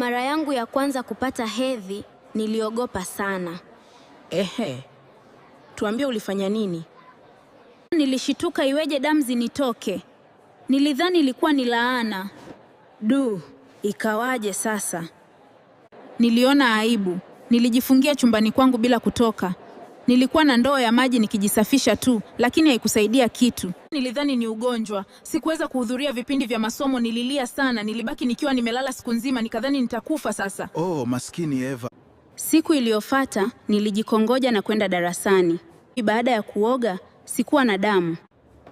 Mara yangu ya kwanza kupata hedhi, niliogopa sana. Ehe, tuambie ulifanya nini? Nilishituka iweje damu zinitoke. Nilidhani ilikuwa ni laana. Du, ikawaje sasa? Niliona aibu. Nilijifungia chumbani kwangu bila kutoka. Nilikuwa na ndoo ya maji nikijisafisha tu, lakini haikusaidia kitu. Nilidhani ni ugonjwa. Sikuweza kuhudhuria vipindi vya masomo, nililia sana, nilibaki nikiwa nimelala siku nzima, nikadhani nitakufa sasa. Oh, maskini Eva. Siku iliyofuata nilijikongoja na kwenda darasani. Baada ya kuoga, sikuwa na damu.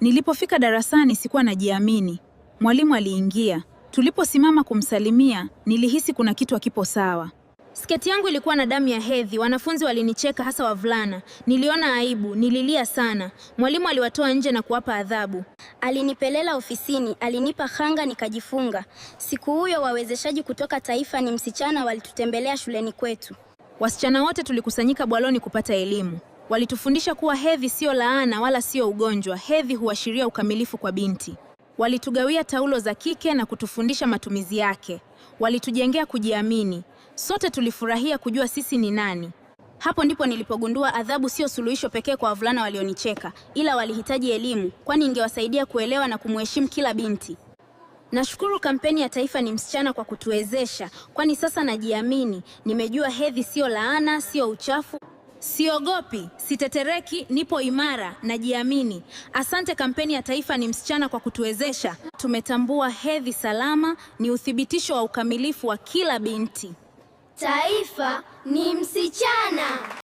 Nilipofika darasani sikuwa najiamini. Mwalimu aliingia. Tuliposimama kumsalimia, nilihisi kuna kitu hakipo sawa. Sketi yangu ilikuwa na damu ya hedhi. Wanafunzi walinicheka, hasa wavulana. Niliona aibu, nililia sana. Mwalimu aliwatoa nje na kuwapa adhabu. Alinipelela ofisini, alinipa khanga nikajifunga. Siku huyo wawezeshaji kutoka Taifa ni Msichana walitutembelea shuleni kwetu. Wasichana wote tulikusanyika bwaloni kupata elimu. Walitufundisha kuwa hedhi sio laana wala sio ugonjwa. Hedhi huashiria ukamilifu kwa binti. Walitugawia taulo za kike na kutufundisha matumizi yake. Walitujengea kujiamini. Sote tulifurahia kujua sisi ni nani. Hapo ndipo nilipogundua adhabu sio suluhisho pekee kwa wavulana walionicheka, ila walihitaji elimu, kwani ingewasaidia kuelewa na kumheshimu kila binti. Nashukuru kampeni ya Taifa ni Msichana kwa kutuwezesha, kwani sasa najiamini. Nimejua hedhi sio laana, sio uchafu. Siogopi, sitetereki, nipo imara, najiamini. Asante kampeni ya Taifa ni Msichana kwa kutuwezesha. Tumetambua hedhi salama ni uthibitisho wa ukamilifu wa kila binti. Taifa ni Msichana.